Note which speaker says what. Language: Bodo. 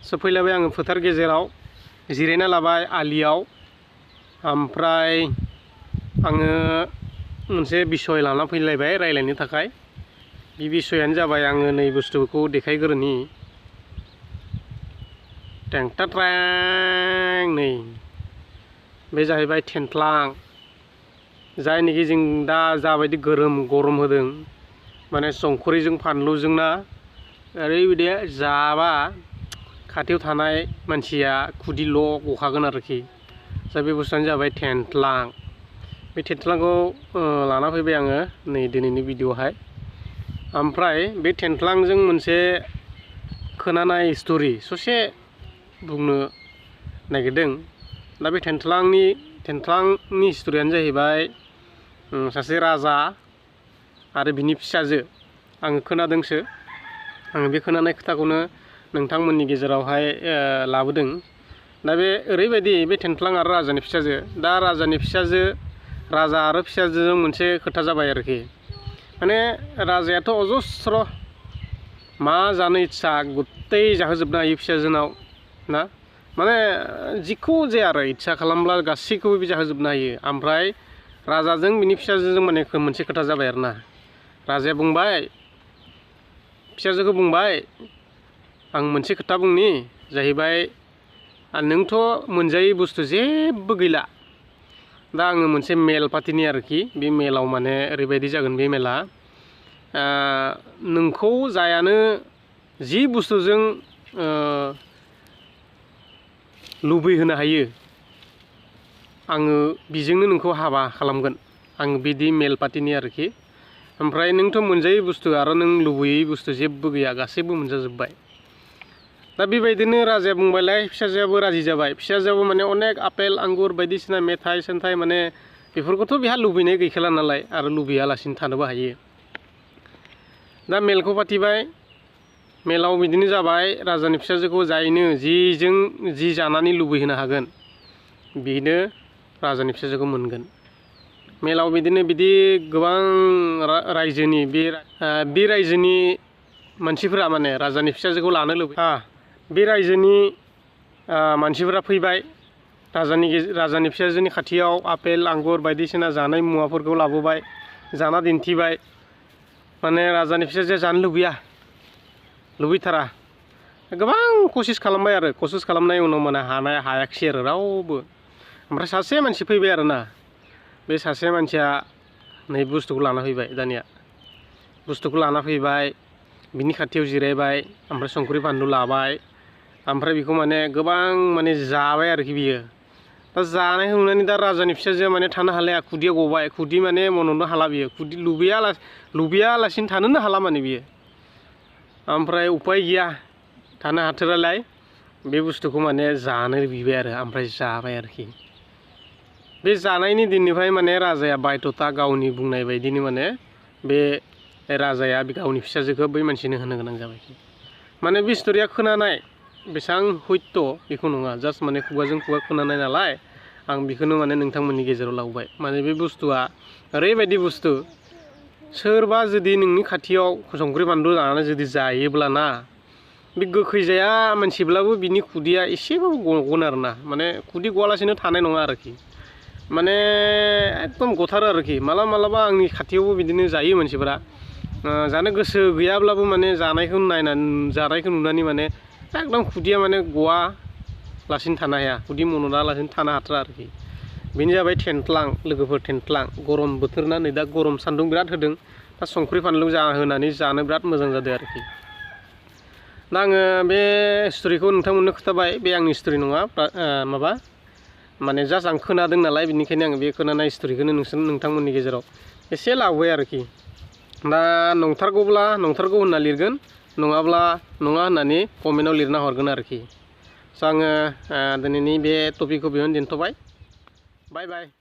Speaker 1: सफैलायबाय आङो फोथार गेजेराव जिरायना लाबाय आलियाव ओमफ्राय आङो मोनसे बिसय लाना फैलायबाय रायलायनो थाखाय बे बिसयानो जाबाय आङो नै बुस्थुखौ देखायग्रोनि टेंटाट्रां नै बे जाहैबाय थेंथ्लां जायनिखि जों दा जाबायदि गरम होदों माने संख्रिजों फानलुजों ना ओरैबायदि जाबा खाथियाव थानाय मानसिया खुदिल' गखागोन आरोखि दा बे बुस्थुआनो जाबाय थेंथ्लां बे थेंथ्लांखौ लाना फैबाय आङो नै दिनैनि भिडिअ'हाय ओमफ्राय बे थेंथ्लांजों मोनसे खोनानाय स्ट'रि ससे बुंनो नागिरदों दा बे थेंथ्लांनि स्ट'रियानो जाहैबाय सासे राजा आरो बिनि फिसाजो आङो खोनादोंसो आङो बे खोनानाय खोथाखौनो नोंथांमोननि गेजेरावहाय लाबोदों दा बे ओरैबायदि बे थेंथ्लां आरो राजानि फिसाजो दा राजा आरो फिसाजोजों मोनसे खोथा जाबाय आरोखि माने राजायाथ' अजस्र मा जानो इच्छा गत्तै जाहोजोबनो हायो फिसाजोनाव ना माने जिखौ जाया आरो इच्छा खालामब्ला गासैखौबो बे जाहोजोबनो हायो ओमफ्राय राजाजों बिनि फिसाजोजों माने मोनसे खोथा जाबाय आरो ना राजाया बुंबाय फिसाजोखौ बुंबाय आं मोनसे खोथा बुंनि जाहैबाय नोंथ' मोनजायै बुस्थु जेबो गैला दा आङो मोनसे मेल पार्टिनि आरोखि बे मेलाव माने ओरैबायदि जागोन बे मेला नोंखौ जायानो जि बुस्थुजों लुबैहोनो हायो आङो बेजोंनो नोंखौ हाबा खालामगोन आं बिदि मेल पार्टिनि आरोखि ओमफ्राय नोंथ' मोनजायै बुस्थु आरो नों लुबैयै बुस्थु जेबो गैया गासैबो मोनजाजोब्बाय दा बेबायदिनो राजाया बुंबायलाय फिसाजोआबो राजि जाबाय फिसाजोआबो माने अनेक आपेल आंगुर बायदिसिना मेथाइ सेन्थाइ माने बेफोरखौथ' बेहा लुबैनाय गैखाला नालाय आरो लुबैयालासिनो थानोबो हायो दा मेलखौ पातिबाय मेलाव बिदिनो जाबाय राजानि फिसाजोखौ जायनो जि जानानै लुबैहोनो हागोन बेनो राजानि फिसाजोखौ मोनगोन मेलाव बिदि गोबां रायजोनि बे रायजोनि मानसिफोरा माने राजानि फिसाजोखौ लानो लुबैयो बे रायजोनि मानसिफोरा फैबाय राजानि फिसाजोनि खाथियाव आपेल आंगुर बायदिसिना जानाय मुवाफोरखौ लाबोबाय जाना दिन्थिबाय माने राजानि फिसाजोआ जानो लुबैथारा गोबां कसिस खालामबाय आरो कसिस खालामनाय उनाव माने हायाखिसै आरो रावबो ओमफ्राय सासे मानसि फैबाय आरोना बे सासे मानसिया नै बुस्थुखौ लाना फैबाय दानिया बुस्थुखौ लाना फैबाय बिनि खाथियाव जिरायबाय ओमफ्राय संख्रि फानलु लाबाय ओमफ्राय बेखौ माने गोबां माने जाबाय आरोखि बियो दा जानायखौ नुनानै दा राजानि फिसाजोआ माने थानो हालाया खुदिया गबाय खुदि माने मन'नो हाला बियो खुदि लुबैयालासिनो थानोनो हाला माने बियो ओमफ्राय उपाय गैया थानो हाथारालाय बे बुस्थुखौ माने जानो बिबाय आरो ओमफ्राय जाबाय आरोखि बे जानायनि दिननिफ्राय माने राजाया बायध'था गावनि बुंनाय बायदिनो माने बे राजाया गावनि फिसाजोखौ बै मानसिनो होनो गोनां जाबाय माने बे स्ट'रिया खोनानाय बेसेबां हयथ' बेखौ नङा जास्ट माने खुगाजों खुगा खोनानाय नालाय आं बेखौनो माने नोंथांमोननि गेजेराव लाबोबाय माने बे बुस्थुआ ओरैबायदि बुस्थु सोरबा जुदि नोंनि खाथियाव संख्रि बानलु लानानै जुदि जायोब्लाना बे गोखै जाया मानसिब्लाबो बिनि खुदिया एसेबाबो गगोन आरोना माने खुदि गवालासिनो थानाय नङा आरोखि माने एकदम गथारो आरोखि मालाबा आंनि खाथियावबो बिदिनो जायो मानसिफोरा जानो गोसो गैयाब्लाबो माने जानायखौ नुनानै माने एकदम खुदिया माने गवालासिनो थानो हाया खुदि मन'नालासिनो थानो हाथारा आरोखि बेनो जाबाय थेंथ्लां लोगोफोर थेंथ्लां गरम बोथोर ना नै दा गरम सान्दुं बिराद होदों दा संख्रि फानलु होनानै जानो बिराद मोजां जादों आरोखि दा आङो बे स्ट'रिखौ नोंथांमोननो खोथाबाय बे आंनि स्ट'रि नङा माने जास्ट आं खोनादों नालाय बेनिखायनो आङो बे खोनानाय स्ट'रिखौनो नोंथांमोननि गेजेराव एसे लाबोबाय आरोखि दा नंथारगौ होनना लिरगोन नङाब्ला नङा होननानै कमेन्टआव लिरना हरगोन आरोखि स' आङो दिनैनि बे टपिकखौ बेयावनो दोनथ'बाय बाय बाय